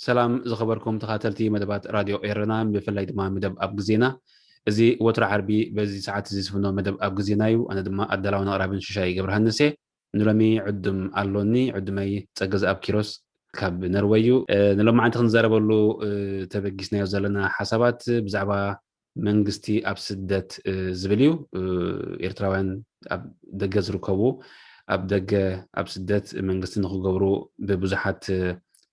ሰላም ዝኸበርኩም ተኻተልቲ መደባት ራድዮ ኤረና፣ ብፍላይ ድማ መደብ ኣብ ግዜና። እዚ ወትሮ ዓርቢ በዚ ሰዓት እዚ ዝፍኖ መደብ ኣብ ግዜና እዩ። ኣነ ድማ ኣዳላውን ኣቕራብን ሽሻይ ገብረሃንስ እየ። ንሎሚ ዕዱም ኣሎኒ፣ ዕዱመይ ጸገዝኣብ ኪሮስ ካብ ነርወይ እዩ። እ፣ ንሎማዓንቲ ክንዛረበሉ፣ እ፣ ተበጊስናዮ ዘለና ሓሳባት ብዛዕባ መንግስቲ ኣብ ስደት፣ እ፣ ዝብል እዩ። እ፣ ኤርትራውያን ኣብ ደገ ዝርከቡ፣ ኣብ ደገ ኣብ ስደት መንግስቲ ንክገብሩ ብብዙሓት፣ እ፣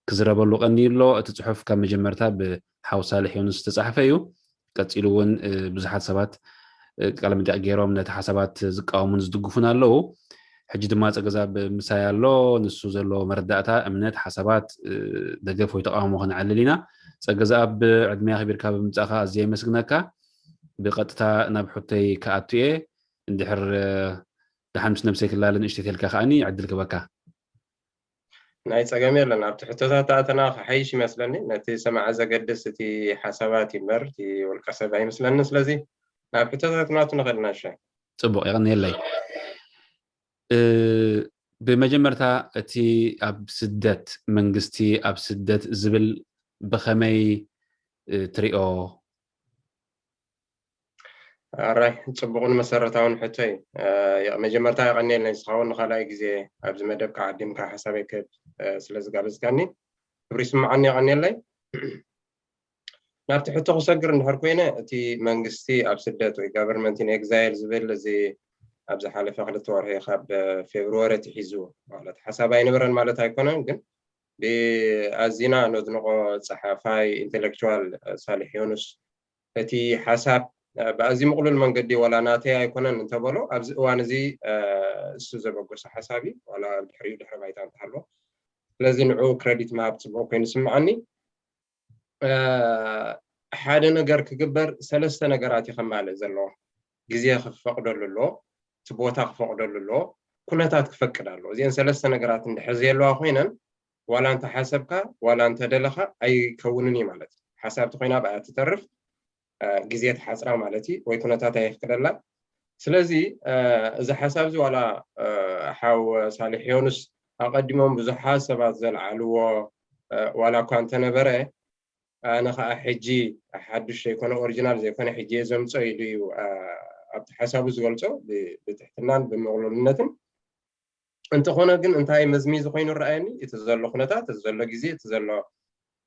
ክዝረበሉ ቀንዩ ኣሎ። እቲ ጽሑፍ ካብ መጀመርታ ብሓው ሳልሕ ዮኑስ ዝተጻሕፈ እዩ። ቀጺሉ እውን፣ እ፣ ብዙሓት ሰባት፣ እ፣ ቃለ መጠይቕ ገይሮም ነቲ ሓሳባት ዝቃወሙን ዝድግፉን ኣለዉ። ሕጂ ድማ ጸገዝኣብ ምሳይ ኣሎ። ንሱ ዘለዎ መረዳእታ፣ እምነት፣ ሓሳባት፣ እ፣ ደገፍ ወይ ተቃውሞ ከነዕልል ኢና። ጸገዝኣብ ዕድመ ኣኽቢርካ ብምምጻእካ ኣዝየ የመስግነካ። ብቐጥታ ናብ ሕቶይ ክኣቱ እየ። እንድሕር፣ እ፣ ደሓን ምስ ነብሰይ ክላለ ንእሽተይ ተልካ ከኣኒ ዕድል ክበካ። ናይ ጸገም የለን። ኣብቲ ሕቶታት ኣተና ክሓይሽ ይመስለኒ። ነቲ ሰማዒ ዘገድስ እቲ ሓሳባት እዩ እምበር፣ እቲ ውልቀ ሰብ ኣይመስለኒ። ስለዚ ናብ ሕቶታት ናቱ ንኸድና እሺ። ጽቡቕ፣ የቐንየለይ። እ፣ ብመጀመርታ እቲ ኣብ ስደት፣ መንግስቲ ኣብ ስደት ዝብል ብኸመይ፣ እ፣ ትሪኦ? ኣራይ፣ ጽቡቕን መሰረታውን ሕቶ እዩ። እ፣ የ-፣ መጀመርታ የቐንየለይ፣ ንስኻ እውን ንኻልኣይ ግዜ ኣብዚ መደብ ከዓዲምካ ሓሳበይ ክህብ፣ እ፣ ስለ ዝጋበዝካኒ ክብሪ ይስምዓኒ፣ የቐንየለይ። ናብቲ ሕቶ ክሰግር እንድሕር ኮይነ፣ እቲ መንግስቲ ኣብ ስደት ወይ government in exile ዝብል፣ እዚ ኣብ ዝሓለፈ ክልተ ወርሒ ካብ ፌብርዋሪ ኣትሒዙ ማለት ሓሳብ ኣይነበረን ማለት ኣይኮነን፣ ግን ብኣዚና ነድንቖ ጸሓፋይ ኢንተሌክቹዋል ሳልሕ ዮኑስ እቲ ሓሳብ ብኣዝዩ ምቕሉል መንገዲ ዋላ ናተይ ኣይኮነን እንተበሎ፣ ኣብዚ እዋን እዚ እሱ ዘበገሶ ሓሳብ እዩ፣ ዋላ ድሕሪኡ ድሕሪ ባይታ እንተሃሎ። ስለዚ ንዕኡ ክረዲት ምሃብ ጽቡቕ ኮይኑ ይስምዓኒ። እ፣ ሓደ ነገር ክግበር ሰለስተ ነገራት እዩ ከማልእ ዘለዎ። ግዜ ክፈቕደሉ ኣለዎ፣ እቲ ቦታ ክፈቕደሉ ኣለዎ፣ ኩነታት ክፈቅድ ኣለዎ። እዚአን ሰለስተ ነገራት እንድሕር ዘየለዋ ኮይነን፣ ዋላ እንተ ሓሰብካ፣ ዋላ እንተ ደለኻ ኣይከውንን እዩ ማለት እዩ። ሓሳብ ተኾይና ብኣ ትተርፍ፣ እ፣ ግዜ ትሓጽራ ማለት እዩ፣ ወይ ኩነታት ኣየፍቅደላ። ስለዚ፣ እ፣ እዚ ሓሳብ እዚ ዋላ፣ እ፣ ሓው ሳልሕ ዮኑስ ኣቐዲሞም ብዙሓት ሰባት ዘልዓልዎ፣ እ፣ ዋላ እኳ እንተነበረ፣ ኣነ ኸኣ ሕጂ ሓዱሽ ዘይኮነ፣ ኦሪጂናል ዘይኮነ፣ ሕጂ እየ ዘምጾ ኢሉ እዩ፣ እ፣ ኣብቲ ሓሳቡ ዝገልጾ ብ-፣ ብትሕትናን ብምቕሉልነትን። እንተኾነ ግን እንታይ መዝሚዙ ኮይኑ ረኣየኒ፣ እቲ ዘሎ ኩነታት፣ እቲ ዘሎ ግዜ፣ እቲ ዘሎ፣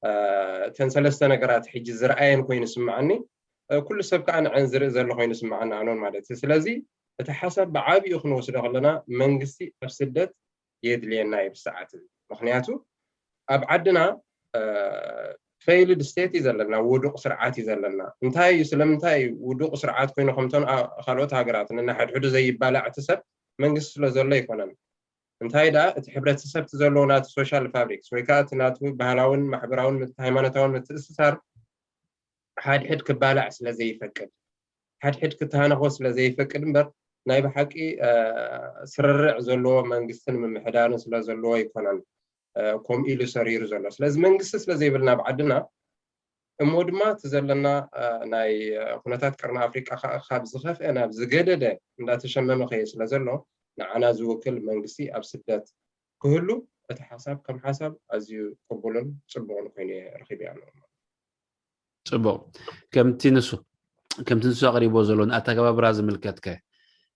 እ፣ እተን ሰለስተ ነገራት ሕጂ ዝረኣየን ኮይኑ ስምዓኒ፣ እ፣ ኩሉ ሰብ ከኣ ንዐን ዝርኢ ዘሎ ኮይኑ ስምዓኒ ኣኖን ማለት እዩ። ስለዚ እቲ ሓሳብ ብዓቢኡ ክንወስዶ ከለና መንግስቲ ኣብ ስደት የድልየና እዩ ብሰዓት እዚ። ምኽንያቱ ኣብ ዓድና፣ እ፣ ፌይልድ ስቴት እዩ ዘለና፣ ውዱቕ ስርዓት እዩ ዘለና። እንታይ እዩ፣ ስለምንታይ እዩ ውዱቕ ስርዓት ኮይኑ ከምተን ኣ-፣ ካልኦት ሃገራት ነናይ ሓድሕዱ ዘይባላዕ እቲ ሰብ መንግስቲ ስለ ዘሎ ኣይኮነን። እንታይ ደኣ እቲ ሕብረተሰብ እቲ ዘለዎ ናቱ ሶሻል ፋብሪክስ ወይ ከዓ እቲ ናቱ ባህላውን ማሕበራውን ምት-፣ ሃይማኖታውን ምትእስሳር ሓድሕድ ክባላዕ ስለ ዘይፈቅድ፣ ሓድሕድ ክተሃነኾ ስለ ዘይፈቅድ እምበር ናይ ብሓቂ፣ እ፣ ስርርዕ ዘለዎ መንግስትን ምምሕዳርን ስለ ዘለዎ ኣይኮነን፣ እ፣ ከምኡ ኢሉ ሰሪሩ ዘሎ። ስለዚ መንግስቲ ስለ ዘይብልና ኣብ ዓድና እሞ ድማ እቲ ዘለና፣ እ፣ ናይ፣ እ፣ ኩነታት ቀርኒ ኣፍሪቃ ከኣ ካብ ዝኸፍአ ናብ ዝገደደ እንዳተሸመመ ከየ ስለ ዘሎ ንዓና ዝውክል መንግስቲ ኣብ ስደት ክህሉ እቲ ሓሳብ ከም ሓሳብ ኣዝዩ ቅቡልን ጽቡቕን ኮይኑ እየ ረኺበዮ ኣለኹ። ጽቡቕ። ከምቲ ንሱ፣ ከምቲ ንሱ ኣቕሪቦ ዘሎ ንኣተገባብራ ዝምልከትከ፣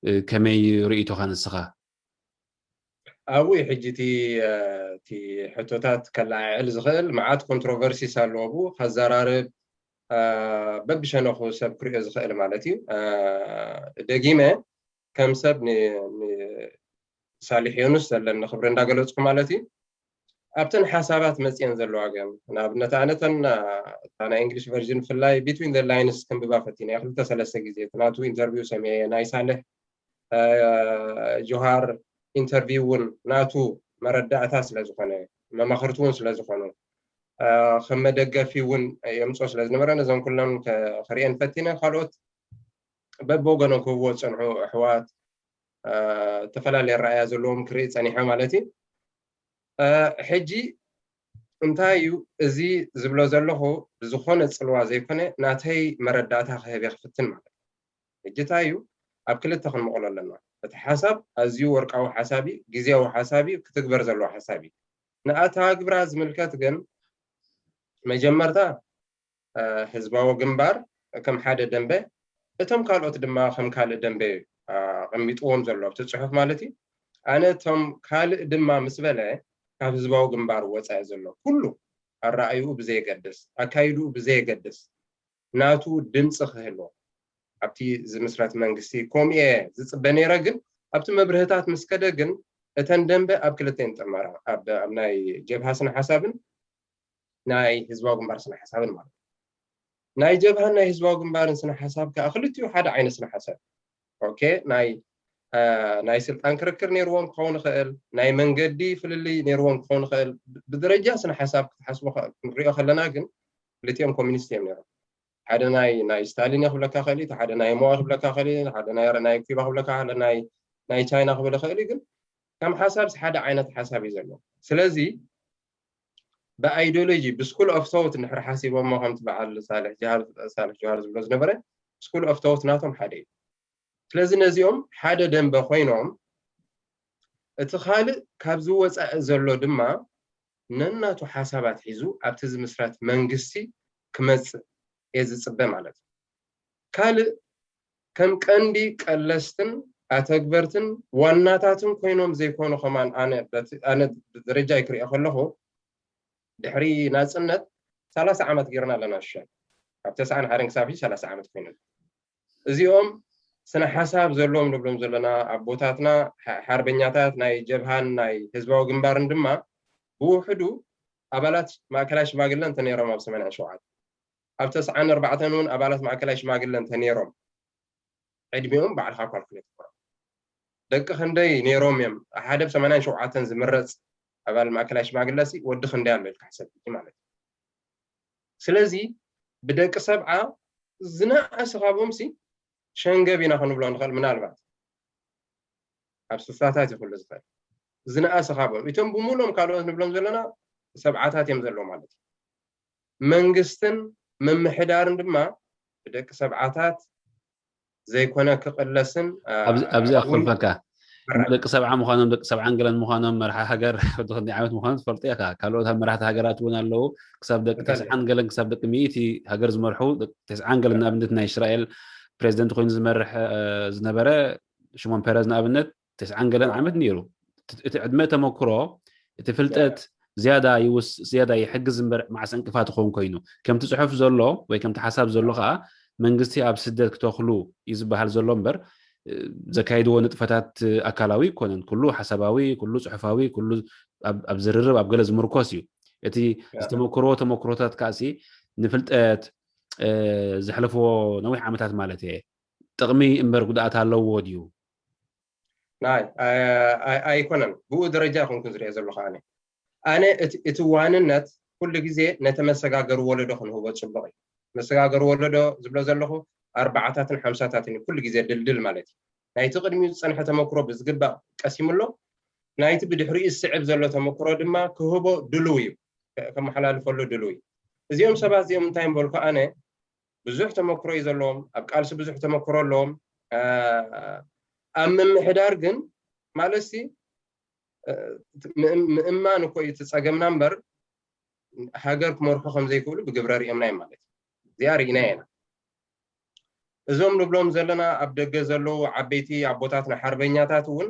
እ፣ ከመይ ርእይቶኻ ንስኻ? ኣብኡ እዩ ሕጂ እቲ፣ እ፣ እቲ ሕቶታት ከለዓዕል ዝኽእል መዓት ኮንትሮቨርሲስ ኣለዎ። ኣብኡ ከዘራርብ፣ እ፣ በብሸነኹ ሰብ ክሪኦ ዝኽእል ማለት እዩ። እ፣ ደጊመ ከም ሰብ ን-፣ ን-፣ ሳሊሕ ዮኑስ ዘለኒ ክብሪ እንዳገለጽኩ ማለት እዩ። ኣብተን ሓሳባት መፅየን ዘለዋ ግን ንኣብነት ኣነተን እታ ናይ እንግሊሽ ቨርዥን ብፍላይ between the lines ክንብባ ፈቲነ ክልተ ሰለስተ ግዜ ናቱ ኢንተርቪው ሰሚዐ ናይ ሳልሕ ጆሃር ኢንተርቪው እውን ናቱ መረዳእታ ስለዝኾነ መማክርቲ እውን ስለዝኾኑ ከም መደገፊ እውን የምፅኦ ስለዝነበረ ነዘን ኩለን ክሪኤን ፈቲነ ካልኦት በብወገኖም ክህብዎ ዝፀንሑ ኣሕዋት ዝተፈላለየ ረኣያ ዘለዎም ክርኢ ፀኒሐ ማለት እዩ። ሕጂ እንታይ እዩ እዚ ዝብሎ ዘለኹ ብዝኾነ ፅልዋ ዘይኮነ ናተይ መረዳእታ ክህብ ክፍትን ማለት እዩ። ሕጂ እንታይ እዩ ኣብ ክልተ ክንመቕሎ ኣለና። እቲ ሓሳብ ኣዝዩ ወርቃዊ ሓሳብ እዩ፣ ግዜያዊ ሓሳብ እዩ፣ ክትግበር ዘለዎ ሓሳብ እዩ። ንኣተግብራ ዝምልከት ግን መጀመርታ ህዝባዊ ግንባር ከም ሓደ ደንበ እቶም ካልኦት ድማ ከም ካልእ ደንበ ኣቐሚጥዎም ዘሎ ኣብቲ ፅሑፍ ማለት እዩ። ኣነ እቶም ካልእ ድማ ምስ በለ ካብ ህዝባዊ ግንባር ወፃኢ ዘሎ ኩሉ ኣረኣይኡ ብዘየገድስ ኣካይድኡ ብዘየገድስ ናቱ ድምፂ ክህልዎ ኣብቲ ዝምስረት መንግስቲ ከምኡ እየ ዝፅበ ነይረ። ግን ኣብቲ መብርህታት ምስ ከደ ግን እተን ደንበ ኣብ ክልተ ይንጠመራ ኣብ ናይ ጀብሃ ስነ ሓሳብን ናይ ህዝባዊ ግንባር ስነ ሓሳብን ማለት ናይ ጀብሃን ናይ ህዝባዊ ግንባርን ስነ ሓሳብ ከዓ ክልቲኡ ሓደ ዓይነት ስነ ሓሳብ ኦኬ ናይ ናይ ስልጣን ክርክር ነይርዎም ክኸውን ይኽእል፣ ናይ መንገዲ ፍልልይ ነይርዎም ክኸውን ይኽእል። ብደረጃ ስነ ሓሳብ ክትሓስቦ ክንሪኦ ከለና ግን ክልቲኦም ኮሚኒስት እዮም ነይሮም። ሓደ ናይ ናይ ስታሊን ክብለካ ክእል፣ ሓደ ናይ ሞኣ ክብለካ ክእል፣ ሓደ ናይ ናይ ኩባ ክብለካ ክእል፣ ናይ ናይ ቻይና ክብል ይኽእል። ግን ከም ሓሳብ ሓደ ዓይነት ሓሳብ እዩ ዘሎ። ስለዚ ብኣይዲዮሎጂ ብስኩል ኦፍ ቶት እንድሕር ሓሲቦሞ ከምቲ በዓል ሳልሕ ጀሃር ሳልሕ ጀሃር ዝብሎ ዝነበረ ስኩል ኦፍ ቶት ናቶም ሓደ እዩ። ስለዚ ነዚኦም ሓደ ደንበ ኮይኖም እቲ ካልእ ካብ ዝወፃእ ዘሎ ድማ ነናቱ ሓሳባት ሒዙ ኣብቲ ዝምስረት መንግስቲ ክመፅእ እየ ዝፅበ ማለት እዩ። ካልእ ከም ቀንዲ ቀለስትን ኣተግበርትን ዋናታትን ኮይኖም ዘይኮኑ ከማን ኣነ ብደረጃ ይክሪኦ ከለኹ ድሕሪ ናፅነት ሰላሳ ዓመት ጌርና ኣለና ሽሻይ ካብ ተስዓን ሓደን ክሳብ ሰላሳ ዓመት ኮይኑና እዚኦም ስነ ሓሳብ ዘለዎም ንብሎም ዘለና ኣቦታትና ሓርበኛታት ናይ ጀብሃን ናይ ህዝባዊ ግንባርን ድማ ብውሕዱ ኣባላት ማእከላይ ሽማግለ እንተነይሮም ኣብ ሰማንያን ሸውዓተን ኣብ ተስዓን ኣርባዕተን እውን ኣባላት ማእከላይ ሽማግለ እንተነይሮም ዕድሚኦም ባዕልካ ኳልኩሌት ግበሮ ደቂ ክንደይ ነይሮም እዮም ሓደ ብ ሰማንያን ሸውዓተን ዝምረፅ ኣባል ማእከላይ ሽማግለ ሲ ወዲ ክንደይ ኣሎ ኢልካ ሕሰብ ማለት እዩ ስለዚ ብደቂ ሰብዓ ዝነኣሰ ካብኦም ሲ ሸንገብ ኢና ክንብሎ ንኽእል ምናልባት ኣብ ስፍራታት ይኽሉ ዝኽእል ዝነኣሰ ካብኦም እቶም ብምሎም ካልኦት ንብሎም ዘለና ሰብዓታት እዮም ዘለዎ ማለት እዩ መንግስትን ምምሕዳርን ድማ ብደቂ ሰብዓታት ዘይኮነ ክቕለስን ኣብዚኣ ክኸልፈካ ደቂ ሰብዓ ምዃኖም ደቂ ሰብዓን ገለን ምዃኖም መርሓ ሃገር ወዲ ክንደይ ዓመት ምዃኖም ትፈልጦ ኢኻ ካልኦት ኣብ መራሕቲ ሃገራት እውን ኣለዉ ክሳብ ደቂ ተስዓን ገለን ክሳብ ደቂ ሚእቲ ሃገር ዝመርሑ ተስዓን ገለን ንኣብነት ናይ እስራኤል ፕሬዚደንት ኮይኑ ዝመርሕ ዝነበረ ሽሞን ፔረዝ ንኣብነት ተስዓን ገለን ዓመት ነይሩ እቲ ዕድመ ተመክሮ እቲ ፍልጠት ዝያዳ ይውስ ዝያዳ ይሕግዝ እምበር ማዕሰ እንቅፋት ይኸውን ኮይኑ ከምቲ ፅሑፍ ዘሎ ወይ ከምቲ ሓሳብ ዘሎ ከዓ መንግስቲ ኣብ ስደት ክተኽሉ እዩ ዝበሃል ዘሎ እምበር ዘካይድዎ ንጥፈታት ኣካላዊ ይኮነን ኩሉ ሓሳባዊ ኩሉ ፅሑፋዊ ኩሉ ኣብ ዝርርብ ኣብ ገለ ዝምርኮስ እዩ እቲ ዝተመክርዎ ተመክሮታት ከዓሲ ንፍልጠት ዘሕለፍዎ ነዊሕ ዓመታት ማለት እየ ጥቕሚ እምበር ጉድኣት ኣለዎ ድዩ ናይ ኣይኮነን ብኡ ደረጃ ይኮንኩን ዝሪኦ ዘለኹ ኣነ ኣነ እቲ ዋንነት ኩሉ ግዜ ነቲ መሰጋገሪ ወለዶ ክንህቦ ፅቡቅ እዩ መሰጋገሪ ወለዶ ዝብሎ ዘለኹ ኣርባዓታትን ሓምሳታትን ኩሉ ግዜ ድልድል ማለት እዩ ናይቲ ቅድሚኡ ዝፀንሐ ተመክሮ ብዝግባእ ቀሲሙ ኣሎ ናይቲ ብድሕሪኡ ዝስዕብ ዘሎ ተመክሮ ድማ ክህቦ ድልው እዩ ከመሓላልፈሉ ድልው እዩ እዚኦም ሰባት እዚኦም እንታይ ምበልኩ ኣነ ብዙሕ ተመክሮ እዩ ዘለዎም ኣብ ቃልሲ ብዙሕ ተመክሮ ኣለዎም ኣብ ምምሕዳር ግን ማለት ሲ ምእማን እኮ እዩ እቲ ፀገምና እምበር ሃገር ክመርሑ ከም ዘይክእሉ ብግብረ ሪኦምና እዮም ማለት እዩ እዚኣ ርኢና ኢና እዞም ንብሎም ዘለና ኣብ ደገ ዘለዉ ዓበይቲ ኣቦታትና ሓርበኛታት እውን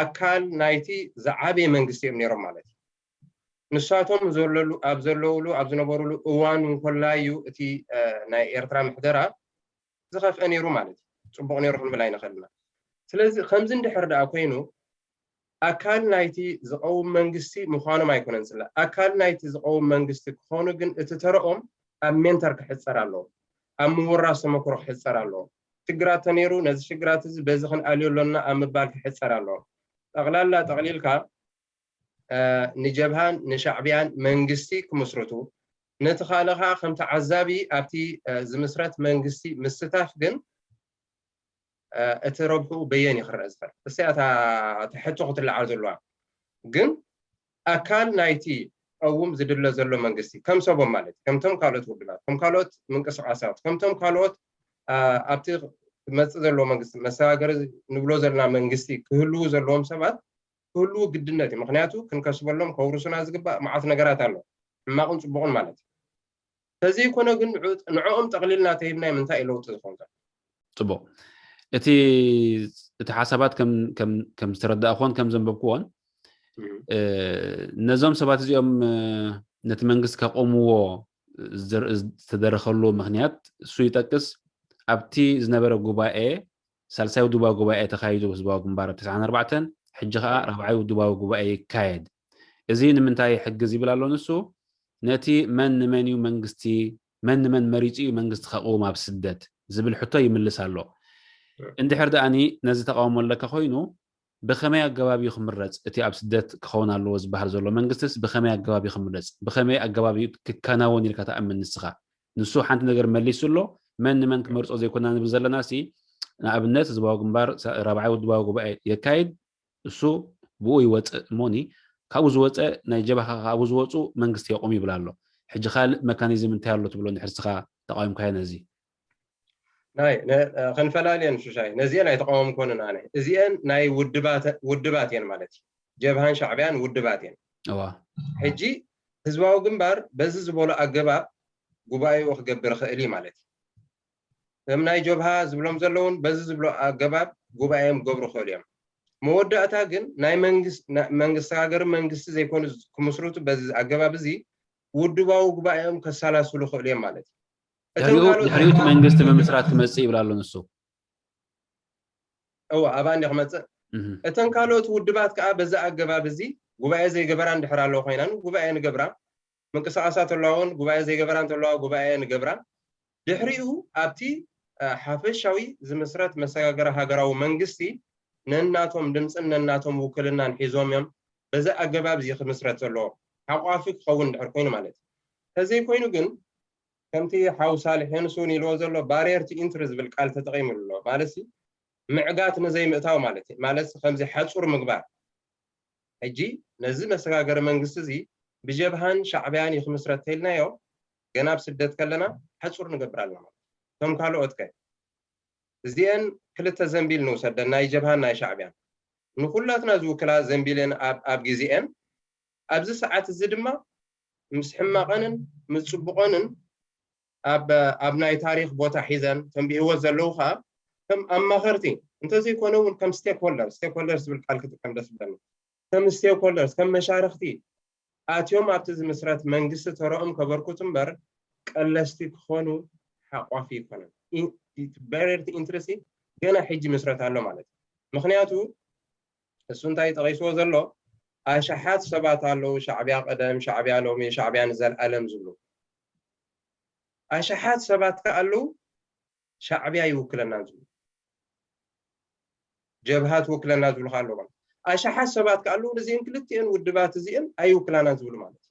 ኣካል ናይቲ ዝዓበየ መንግስቲ እዮም ነይሮም ማለት እዩ ንሳቶም ዘለሉ ኣብ ዘለውሉ ኣብ ዝነበሩሉ እዋን እንኮላ እዩ እቲ ናይ ኤርትራ ምሕደራ ዝኸፍአ ነይሩ ማለት እዩ ፅቡቅ ነይሩ ክንብል ኣይንኽእልና ስለዚ ከምዚ እንድሕር ደኣ ኮይኑ ኣካል ናይቲ ዝቐውም መንግስቲ ምዃኖም ኣይኮነን ዝጽላእ። ኣካል ናይቲ ዝቐውም መንግስቲ ክኾኑ ግን እቲ ተረኦም ኣብ ሜንተር ክሕጸር ኣለዎ፣ ኣብ ምውራስ ተመክሮ ክሕጸር ኣለዎ። ሽግራት ተነይሩ ነዚ ሽግራት እዚ በዚ ክንኣልዮ ኣሎና ኣብ ምባል ክሕጸር ኣለዎ። ጠቕላላ ጠቕሊልካ ንጀብሃን ንሻዕብያን መንግስቲ ክምስርቱ፣ ነቲ ካልእኻ ከም ተዓዛቢ ኣብቲ ዝምስረት መንግስቲ ምስታፍ ግን እቲ ረብሕኡ በየን እዩ ክረአ ዝኽእል? እሰይ ኣታ ተሕቶ ክትለዓል ዘለዋ ግን ኣካል ናይቲ ቀውም ዝድለ ዘሎ መንግስቲ ከም ሰቦም ማለት ከምቶም ካልኦት ውድባት ከም ካልኦት ምንቅስቃሳት ከምቶም ካልኦት ኣብቲ መፅእ ዘለዎ መንግስቲ መሰጋገሪ ንብሎ ዘለና መንግስቲ ክህልዉ ዘለዎም ሰባት ክህልዉ ግድነት እዩ። ምክንያቱ ክንከስበሎም ከውርሱና ዝግባእ መዓት ነገራት ኣሎ፣ ሕማቕን ፅቡቕን ማለት እዩ። ተዘይኮነ ግን ንዕኦም ጠቕሊልና ተሂብናዮም እንታይ እዩ ለውጢ ዝኸውን ዘሎ? ፅቡቕ። እቲ እቲ ሓሳባት ከም ዝተረዳእኹዎን ከም ዘንበብኩዎን ነዞም ሰባት እዚኦም ነቲ መንግስቲ ከቆምዎ ዝተደረኸሉ ምክንያት እሱ ይጠቅስ። ኣብቲ ዝነበረ ጉባኤ ሳልሳይ ውድባዊ ጉባኤ ተኻይዱ ህዝባዊ ግንባር ኣብ ተስዓን ኣርባዕተን ሕጂ ከዓ ራብዓይ ውድባዊ ጉባኤ ይካየድ። እዚ ንምንታይ ይሕግዝ ይብል ኣሎ ንሱ፣ ነቲ መን ንመን እዩ መንግስቲ፣ መን ንመን መሪፁ እዩ መንግስቲ ከቕውም ኣብ ስደት ዝብል ሕቶ ይምልስ ኣሎ። እንድሕር ደኣኒ ነዚ ተቃውሞ ኣለካ ኮይኑ ብኸመይ ኣገባብ እዩ ክምረፅ? እቲ ኣብ ስደት ክኸውን ኣለዎ ዝበሃል ዘሎ መንግስትስ ብኸመይ ኣገባብ እዩ ክምረፅ? ብኸመይ ኣገባብ እዩ ክከናወን ኢልካ ትኣምን ንስኻ? ንሱ ሓንቲ ነገር መሊሱ ኣሎ። መን ንመን ክመርፆ ዘይኮና ንብል ዘለና ሲ ንኣብነት ህዝባዊ ግንባር ራብዓይ ውድባዊ ጉባኤ የካይድ እሱ ብኡ ይወፅእ እሞኒ ካብኡ ዝወፀ ናይ ጀባኻ ካብኡ ዝወፁ መንግስቲ የቑም ይብል ኣሎ። ሕጂ ካልእ መካኒዝም እንታይ ኣሎ ትብሎ ንድሕር ስኻ ተቃዊምካዮ ነዚ? ናይ ከንፈላልየን ሹሻይ ነዚአን ኣይተቃወምኮንን ኣነ እዚአን ናይ ውድባት እየን ማለት እዩ። ጀብሃን ሻዕብያን ውድባት እየን። እዋ ሕጂ ህዝባዊ ግንባር በዚ ዝበሎ ኣገባብ ጉባኤኡ ክገብር ይኽእል እዩ ማለት እዩ። ከም ናይ ጀብሃ ዝብሎም ዘለውን በዚ ዝብሎ ኣገባብ ጉባኤም ክገብሩ ይኽእሉ እዮም። መወዳእታ ግን ናይ መንግስቲ ሃገርን መንግስቲ ዘይኮኑ ክምስርቱ በዚ ኣገባብ እዚ ውድባዊ ጉባኤኦም ከሰላስሉ ይኽእሉ እዮም ማለት እዩ። ድሕሪኡ እቲ መንግስቲ ምምስራት ክመፅእ ይብል ኣሎ ንሱ። እወ ኣብኣ እንዲ ክመፅእ እተን ካልኦት ውድባት ከዓ በዚ ኣገባብ እዚ ጉባኤ ዘይገበራ እንድሕር ኣለዎ ኮይናን ጉባኤ ንገብራ ምንቅስቃሳት ኣለዋ እውን ጉባኤ ዘይገበራ እንተለዋ ጉባኤ ንገብራ ድሕሪኡ ኣብቲ ሓፈሻዊ ዝምስረት መሰጋገሪ ሃገራዊ መንግስቲ ነናቶም ድምፅን ነናቶም ውክልናን ሒዞም እዮም። በዚ ኣገባብ እዚ ክምስረት ዘለዎ ሓቋፊ ክኸውን ድሕር ኮይኑ ማለት እዩ። ተዘይኮይኑ ግን ከምቲ ሓው ሳልሕ ሄንሱን ኢልዎ ዘሎ ባሪየር ቲ ኢንትሪ ዝብል ቃል ተጠቂሙ ኣሎ ማለት ምዕጋት ንዘይምእታው ማለት እዩ። ማለት ከምዚ ሓፁር ምግባር ሕጂ ነዚ መሰጋገሪ መንግስቲ እዚ ብጀብሃን ሻዕብያን ይክምስረት ተይልናዮ ገና ኣብ ስደት ከለና ሓፁር ንገብር ኣለና ማለት እቶም ካልኦት ከ እዚአን ክልተ ዘንቢል ንውሰደን ናይ ጀብሃን ናይ ሻዕብያን ንኩላትና ዝውክላ ዘንቢልን ኣብ ግዜአን ኣብዚ ሰዓት እዚ ድማ ምስ ሕማቐንን ምስ ፅቡቐንን ኣብ ናይ ታሪክ ቦታ ሒዘን ከም ብህወት ዘለዉ ከዓ ከም ኣማኸርቲ እንተዘይኮነ እውን ከም ስቴክሆልደር ስቴክሆልደር ዝብል ቃል ክጥቀም ደስ ብለኒ ከም ስቴክሆልደርስ ከም መሻርክቲ ኣትዮም ኣብቲ ዝምስረት መንግስቲ ተረኦም ከበርኩት እምበር ቀለስቲ ክኾኑ ሓቋፊ ይኮነን። ባሪየር ቲ ኢንትሪ ገና ሕጂ ይምስረት ኣሎ ማለት እዩ። ምክንያቱ እሱ እንታይ ጠቂስዎ ዘሎ ኣሽሓት ሰባት ኣለዉ ሻዕብያ ቀደም ሻዕብያ ሎሚ ሻዕብያ ንዘልኣለም ዝብሉ ኣሽሓት ሰባት ከ ኣለዉ ሻዕብያ ይውክለና ዝብሉ ጀብሃ ትውክለና ዝብሉ ከ ኣለዉ ኣሽሓት ሰባት ከ ኣለዉ እዚአን ክልቲአን ውድባት እዚአን ኣይውክላና ዝብሉ ማለት እዩ።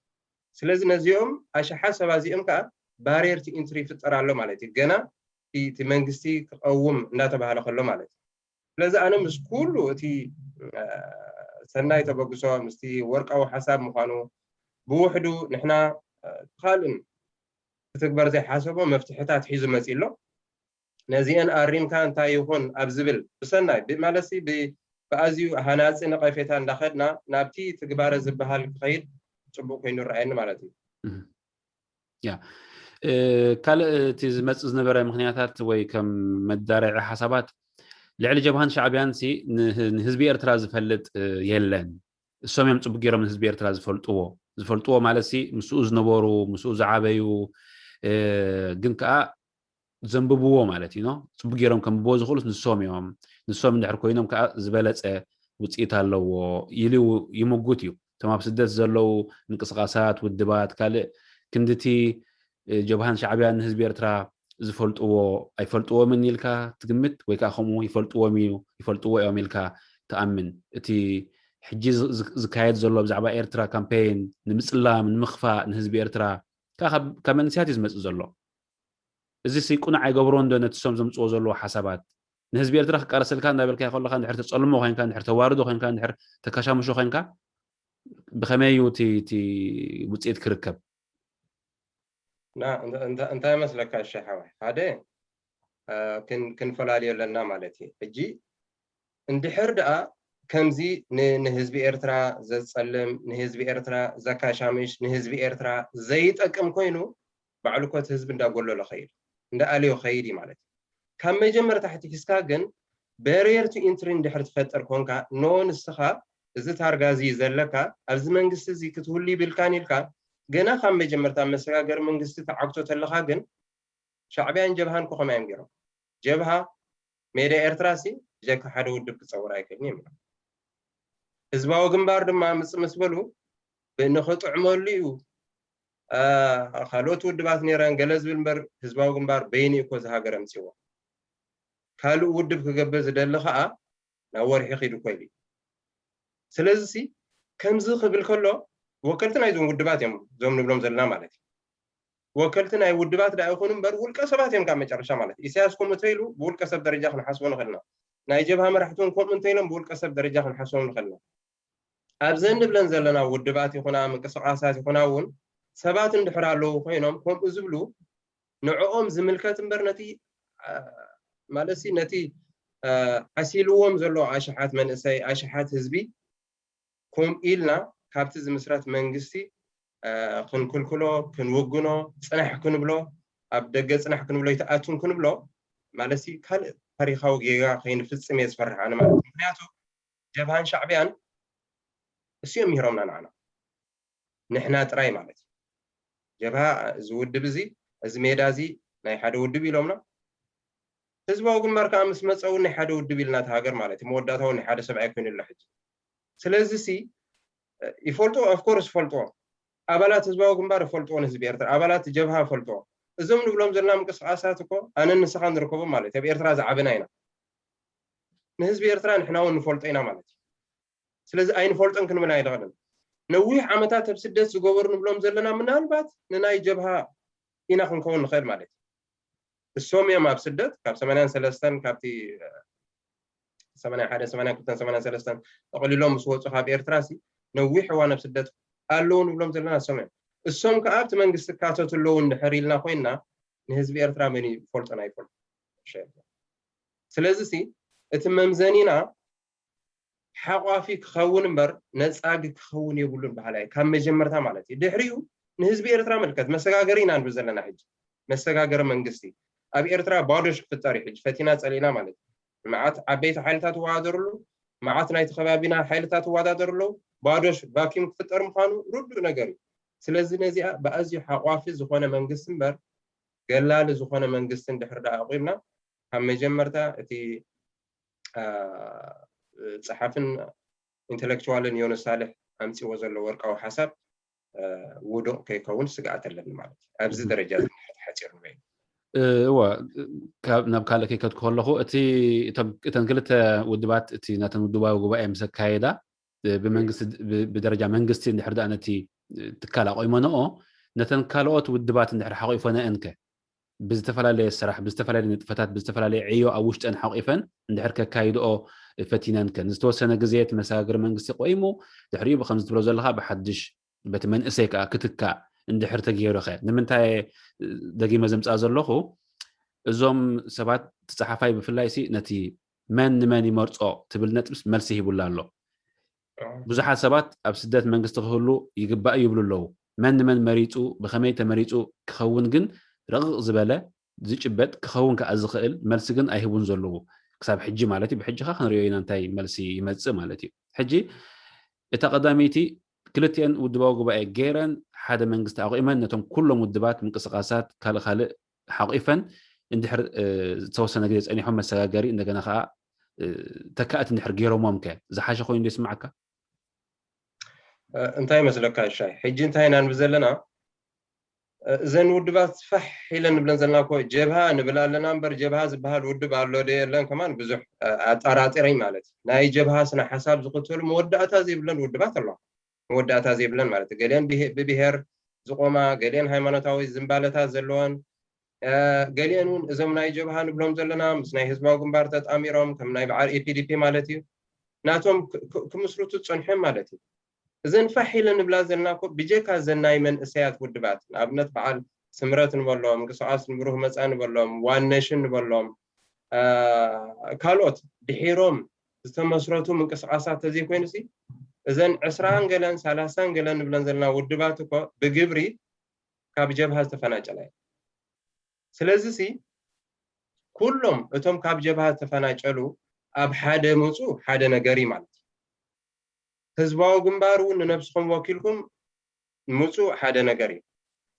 ስለዚ ነዚኦም ኣሽሓት ሰባት እዚኦም ከዓ ባሪየር ቲ ኢንትሪ ይፍጠር ኣሎ ማለት እዩ። ገና እቲ መንግስቲ ክቐውም እንዳተባሃለ ከሎ ማለት እዩ። ስለዚ ኣነ ምስ ኩሉ እቲ ሰናይ ተበግሶ ምስቲ ወርቃዊ ሓሳብ ምዃኑ ብውሕዱ ንሕና ካልእን ክትግበር ዘይሓሰቦ መፍትሕታት ሒዙ መፂ ኣሎ። ነዚአን ኣሪምካ እንታይ ይኹን ኣብ ዝብል ብሰናይ ማለትሲ ብኣዝዩ ሃናፂ ነቐፌታ እንዳኸድና ናብቲ ትግባረ ዝበሃል ክኸይድ ፅቡቅ ኮይኑ ይረኣየኒ ማለት እዩ። ያ ካልእ እቲ ዝመፅእ ዝነበረ ምክንያታት ወይ ከም መዳርዒ ሓሳባት ልዕሊ ጀብሃን ሻዕብያን ሲ ንህዝቢ ኤርትራ ዝፈልጥ የለን። እሶም እዮም ፅቡቅ ገይሮም ንህዝቢ ኤርትራ ዝፈልጥዎ ዝፈልጥዎ ማለት ሲ ምስኡ ዝነበሩ ምስኡ ዝዓበዩ ግን ከዓ ዘንብብዎ ማለት እዩ። ፅቡቅ ገይሮም ከንብብዎ ዝኽእሉስ ንሶም እዮም። ንሶም እንድሕር ኮይኖም ከዓ ዝበለፀ ውፅኢት ኣለዎ ኢሉ ይምጉት እዩ። እቶም ኣብ ስደት ዘለዉ ምንቅስቃሳት፣ ውድባት፣ ካልእ ክንድቲ ጀብሃን ሻዕብያን ንህዝቢ ኤርትራ ዝፈልጥዎ ኣይፈልጥዎምን ኢልካ ትግምት፣ ወይ ከዓ ከምኡ ይፈልጥዎም እዩ፣ ይፈልጥዎ እዮም ኢልካ ትኣምን? እቲ ሕጂ ዝካየድ ዘሎ ብዛዕባ ኤርትራ ካምፔን ንምፅላም፣ ንምኽፋእ ንህዝቢ ኤርትራ ካብ መንእሰያት እዩ ዝመፅእ ዘሎ። እዚ ሲ ቁኑዕ ኣይገብሮን ዶ ነቲ ሶም ዘምፅዎ ዘለዎ ሓሳባት? ንህዝቢ ኤርትራ ክቃለሰልካ እንዳበልካ ከለካ እንድሕር ተፀልሞ ኮይንካ፣ እንድሕር ተዋርዶ ኮይንካ፣ እንድሕር ተከሻምሾ ኮይንካ ብከመይ እዩ እቲ ውፅኢት ክርከብ? እንታይ መስለካ እሺ ሓወይ፣ ሓደ ክንፈላልዮ ኣለና ማለት እዩ። ሕጂ እንድሕር ደኣ ከምዚ ንህዝቢ ኤርትራ ዘጸልም፣ ንህዝቢ ኤርትራ ዘካሻምሽ፣ ንህዝቢ ኤርትራ ዘይጠቅም ኮይኑ ባዕሉ ኮት ህዝቢ እንዳጎለሎ ኸይድ እንዳኣልዮ ኸይድ እዩ ማለት እዩ። ካብ መጀመርታ ሕትኪስካ ግን barrier to entry እንድሕር ትፈጥር ኮንካ፣ ኖ ንስኻ እዚ ታርጋ እዚ ዘለካ ኣብዚ መንግስቲ እዚ ክትህሉ ይብልካን ኢልካ ገና ካብ መጀመርታ መሰጋገሪ መንግስቲ ተዓግቶ ተለኻ ግን ሻዕብያን ጀብሃን ኮኸም እዮም ገይሮም። ጀብሃ ሜዳ ኤርትራ ሲ ብጀካ ሓደ ውድብ ክጸውር ኣይክእልን እዮም። ህዝባዊ ግንባር ድማ ምጽ ምስ በሉ ንኽጥዕመሉ እዩ። ካልኦት ውድባት ነይረን ገለ ዝብል እምበር ህዝባዊ ግንባር በይኑ እኮ ዝሃገር ኣምፅዎ። ካልእ ውድብ ክገብር ዝደሊ ከዓ ናብ ወርሒ ኺዱ እኮ ኢሉ። ስለዚ ሲ ከምዚ ክብል ከሎ ወከልቲ ናይዞም ውድባት እዮም እዞም ንብሎም ዘለና ማለት እዩ። ወከልቲ ናይ ውድባት ዳ ይኹኑ እምበር ውልቀ ሰባት እዮም ካብ መጨረሻ ማለት እዩ። ኢሳያስ ከምኡ እንተኢሉ ብውልቀ ሰብ ደረጃ ክንሓስቦ ንኽእል ኢና። ናይ ጀብሃ መራሕቲ እውን ከምኡ እንተኢሎም ብውልቀ ሰብ ደረጃ ክንሓስቦም ንኽእል ኢና። ኣብዘን ንብለን ዘለና ውድባት ይኹና ምንቅስቃሳት ይኹና እውን ሰባት እንድሕር ኣለዉ ኮይኖም ከምኡ ዝብሉ ንዕኦም ዝምልከት እምበር ነቲ ማለት ነቲ ዓሲልዎም ዘሎ ኣሽሓት መንእሰይ ኣሽሓት ህዝቢ ከምኡ ኢልና ካብቲ ዝምስረት መንግስቲ ክንክልክሎ ክንውግኖ ፅናሕ ክንብሎ ኣብ ደገ ፅናሕ ክንብሎ ይትኣቱን ክንብሎ ማለት ካልእ ታሪካዊ ጌጋ ከይንፍፅም እየ ዝፈርሕ ኣነ ማለት ምክንያቱ ጀብሃን ሻዕብያን እሲኦም ምሂሮምና ንዓና ንሕና ጥራይ ማለት እዩ። ጀብሃ እዚ ውድብ እዚ እዚ ሜዳ እዚ ናይ ሓደ ውድብ ኢሎምና ህዝባዊ ግንባር ከዓ ምስ መፀ እውን ናይ ሓደ ውድብ ኢልና እቲ ሃገር ማለት እዩ። መወዳእታ እውን ናይ ሓደ ሰብኣይ ኮይኑ ኣሎ ሕጂ። ስለዚ ሲ ይፈልጥዎ፣ ኦፍኮርስ ይፈልጥዎ። ኣባላት ህዝባዊ ግንባር ይፈልጥዎ፣ ንህዝቢ ኤርትራ ኣባላት ጀብሃ ይፈልጥዎ። እዞም ንብሎም ዘለና ምንቅስቃሳት እኮ ኣነን ንስኻን ንርከቦም ማለት እዩ። ኣብ ኤርትራ ዝዓበና ኢና። ንህዝቢ ኤርትራ ንሕና እውን ንፈልጦ ኢና ማለት እዩ። ስለዚ ኣይንፈልጦን ክንብል ኣይንኽእልን። ነዊሕ ዓመታት ኣብ ስደት ዝገበሩ ንብሎም ዘለና ምናልባት ንናይ ጀብሃ ኢና ክንከውን ንኽእል ማለት እዩ። እሶም እዮም ኣብ ስደት ካብ ሰማንያን ሰለስተን ካብቲ ሰማንያን ሓደን ሰማንያን ክልተን ሰማንያን ሰለስተን ጠቕሊሎም ምስ ወፁ ካብ ኤርትራ ሲ ነዊሕ እዋን ኣብ ስደት ኣለዉ ንብሎም ዘለና እሶም እዮም። እሶም ከዓ ኣብቲ መንግስቲ ክካተቱ ኣለዉ እንድሕር ኢልና ኮይንና ንህዝቢ ኤርትራ መን ይፈልጦን ኣይፈልጦን። ስለዚ ሲ እቲ መምዘኒና ሓቋፊ ክኸውን እምበር ነፃጊ ክኸውን የብሉን በሃላይ ካብ መጀመርታ ማለት እዩ። ድሕሪኡ ንህዝቢ ኤርትራ ምልከት መሰጋገሪ ኢና ንብል ዘለና ሕጂ መሰጋገሪ መንግስቲ ኣብ ኤርትራ ባዶሽ ክፍጠር እዩ። ሕጂ ፈቲና ፀሊእና ማለት እዩ። መዓት ዓበይቲ ሓይልታት ይወዳደርሉ፣ መዓት ናይቲ ከባቢና ሓይልታት ይወዳደሩ ኣለዉ። ባዶሽ ቫኪዩም ክፍጠር ምዃኑ ርዱእ ነገር እዩ። ስለዚ ነዚኣ ብኣዝዩ ሓቋፊ ዝኾነ መንግስቲ እምበር ገላሊ ዝኾነ መንግስቲ እንድሕር ደኣ ኣቑምና ካብ መጀመርታ እቲ ፀሓፍን ኢንተሌክቹዋልን ዮኑስ ሳልሕ ኣምፂዎ ዘሎ ወርቃዊ ሓሳብ ውዱቕ ከይከውን ስግኣት ኣለኒ ማለት እዩ። ኣብዚ ደረጃ ሓፂር ንበይኑ እወ ናብ ካልእ ከይከድኩ ከለኹ እቲ እተን ክልተ ውድባት እቲ ናተን ውድባዊ ጉባኤ ምስ ኣካየዳ ብደረጃ መንግስቲ እንድሕር ደኣ ነቲ ትካል ኣቆይመንኦ ነተን ካልኦት ውድባት እንድሕር ሓቂፎነአን ከ ብዝተፈላለየ ስራሕ ብዝተፈላለየ ንጥፈታት ብዝተፈላለየ ዕዮ ኣብ ውሽጠን ሓቂፈን እንድሕር ከካይድኦ ፈቲነን ከ ንዝተወሰነ ግዜ እቲ መሰጋገሪ መንግስቲ ቆይሙ ድሕሪኡ ብከምዚ ትብሎ ዘለካ ብሓድሽ በቲ መንእሰይ ከዓ ክትካእ እንድሕር ተገይሩ ከ ንምንታይ ደጊመ ዘምፅኣ ዘለኹ እዞም ሰባት እቲ ፀሓፋይ ብፍላይ ሲ ነቲ መን ንመን ይመርፆ ትብል ነጥብስ መልሲ ሂቡላ ኣሎ። ብዙሓት ሰባት ኣብ ስደት መንግስቲ ክህሉ ይግባእ ይብሉ ኣለዉ። መን ንመን መሪፁ ብኸመይ ተመሪፁ ክኸውን ግን ረቕቕ ዝበለ ዝጭበጥ ክኸውን ከዓ ዝኽእል መልሲ ግን ኣይህቡን ዘለዉ ክሳብ ሕጂ ማለት እዩ። ብሕጂ ከዓ ክንሪኦ ኢና እንታይ መልሲ ይመፅእ ማለት እዩ። ሕጂ እታ ቀዳመይቲ ክልቲአን ውድባዊ ጉባኤ ገይረን ሓደ መንግስቲ ኣቑመን ነቶም ኩሎም ውድባት ምንቅስቃሳት ካልእ ካልእ ሓቂፈን እንድሕር ዝተወሰነ ግዜ ፀኒሖም መሰጋገሪ እንደገና ከዓ ተካእቲ እንድሕር ገይሮሞም ከ ዝሓሸ ኮይኑ ዶ ይስማዓካ? እንታይ መስለካ ሻይ? ሕጂ እንታይ ኢና ንብል ዘለና? እዘን ውድባት ፋሕ ኢለን ንብለን ዘለና እኮ ጀብሃ ንብል ኣለና እምበር ጀብሃ ዝበሃል ውድብ ኣሎ ዶ የለን ከማን ብዙሕ ኣጠራጢረኝ ማለት እዩ። ናይ ጀብሃ ስነ ሓሳብ ዝኽተሉ መወዳእታ ዘይብለን ውድባት ኣለዋ። መወዳእታ ዘይብለን ማለት እዩ። ገሊአን ብሄ- ብብሄር ዝቆማ፣ ገሊአን ሃይማኖታዊ ዝንባለታት ዘለወን፣ እ፣ ገሊአን እውን እዞም ናይ ጀብሃ ንብሎም ዘለና ምስ ናይ ህዝባዊ ግንባር ተጣሚሮም ከም ናይ በዓል ኤፒዲፒ ማለት እዩ ናቶም ክ- ክ- ክምስርቱ ዝፀንሖም ማለት እዩ። እዘን ፋሕ ኢለን ንብላ ዘለና እኮ ብጀካ እዘን ናይ መንእሰያት ውድባት ንኣብነት በዓል ስምረት ንበሎም፣ ምንቅስቃስ ንብሩህ መፃኢ ንበሎም፣ ዋን ኔሽን ንበሎም፣ ካልኦት ድሒሮም ዝተመስረቱ ምንቅስቃሳት ተዘይኮይኑሲ እዘን ዕስራን ገለን ሰላሳን ገለን ንብለን ዘለና ውድባት እኮ ብግብሪ ካብ ጀብሃ ዝተፈናጨላ እየን። ስለዚሲ ኩሎም እቶም ካብ ጀብሃ ዝተፈናጨሉ ኣብ ሓደ ምፁ ሓደ ነገር እዩ ማለት እዩ። ህዝባዊ ግንባር እውን ንነብስኹም ወኪልኩም ምፁ ሓደ ነገር እዩ።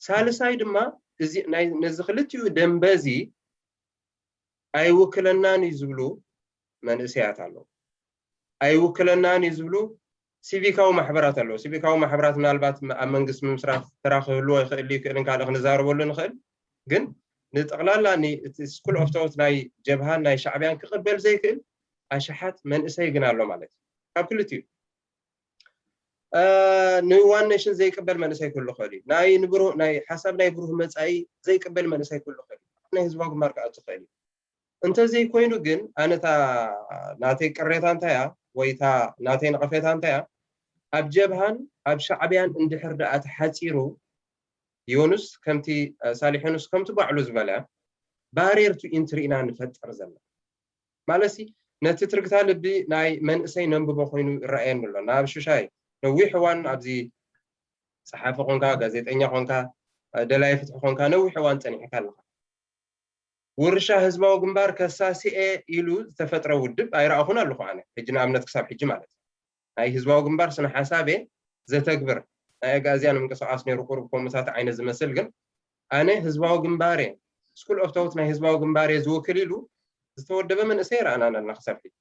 ሳልሳይ ድማ እዚ ናይ ነዚ ክልቲኡ ደንበ እዚ ኣይውክለናን እዩ ዝብሉ መንእሰያት ኣለዉ። ኣይውክለናን እዩ ዝብሉ ሲቪካዊ ማሕበራት ኣለዉ። ሲቪካዊ ማሕበራት ምናልባት ኣብ መንግስቲ ምምስራት ተራ ክህልዎ ይኽእል እዩ፣ ይክእልን ካልእ ክንዛረበሉ ንኽእል። ግን ንጠቕላላ እቲ ስኩል ኦፍ ቶት ናይ ጀብሃን ናይ ሻዕብያን ክቕበል ዘይክእል ኣሽሓት መንእሰይ ግን ኣሎ ማለት እዩ። ካብ ክልቲኡ ንዋን ኔሽን ዘይቅበል መንእሰይ ክህሉ ክእል እዩ። ናይ ንብሩ ናይ ሓሳብ ናይ ብሩህ መፃኢ ዘይቅበል መንእሰይ ክህሉ ክእል እዩ። ናይ ህዝባዊ ግንባር ክኣቱ ክእል እዩ። እንተዘይኮይኑ ግን ኣነታ ናተይ ቅሬታ እንታያ ወይታ ናተይ ነቐፌታ እንታያ ኣብ ጀብሃን ኣብ ሻዕብያን እንድሕር ደኣ ተሓፂሩ ዮኑስ ከምቲ ሳሊሕ ዮኑስ ከምቲ ባዕሉ ዝበለ ባሬር ቱ ኢንትሪ ኢና ንፈጥር ዘለና። ማለትሲ ነቲ ትርግታ ልቢ ናይ መንእሰይ ነንብቦ ኮይኑ ይረኣየኒ ኣሎ። ናብ ሽሻይ ነዊሕ እዋን ኣብዚ ጸሓፊ ኮንካ፣ ጋዜጠኛ ኮንካ፣ ደላይ ፍትሒ ኮንካ ነዊሕ እዋን ጸኒሕካ ኣለኻ። ውርሻ ህዝባዊ ግንባር ከሳሲኤ ኢሉ ዝተፈጥረ ውድብ ኣይረኣኹን ኣለኹ ኣነ ሕጂ ንኣብነት ክሳብ ሕጂ ማለት እዩ። ናይ ህዝባዊ ግንባር ስነ ሓሳብ እየ ዘተግብር። ናይ ኣጋእዝያን ምንቅስቃስ ነይሩ ቁሩብ ከምኡታት ዓይነት ዝመስል ግን ኣነ ህዝባዊ ግንባር እየ ስኩል ኦፍ ቶት ናይ ህዝባዊ ግንባር እየ ዝውክል ኢሉ ዝተወደበ መንእሰይ ረኣና ኣለና ክሳብ ሕጂ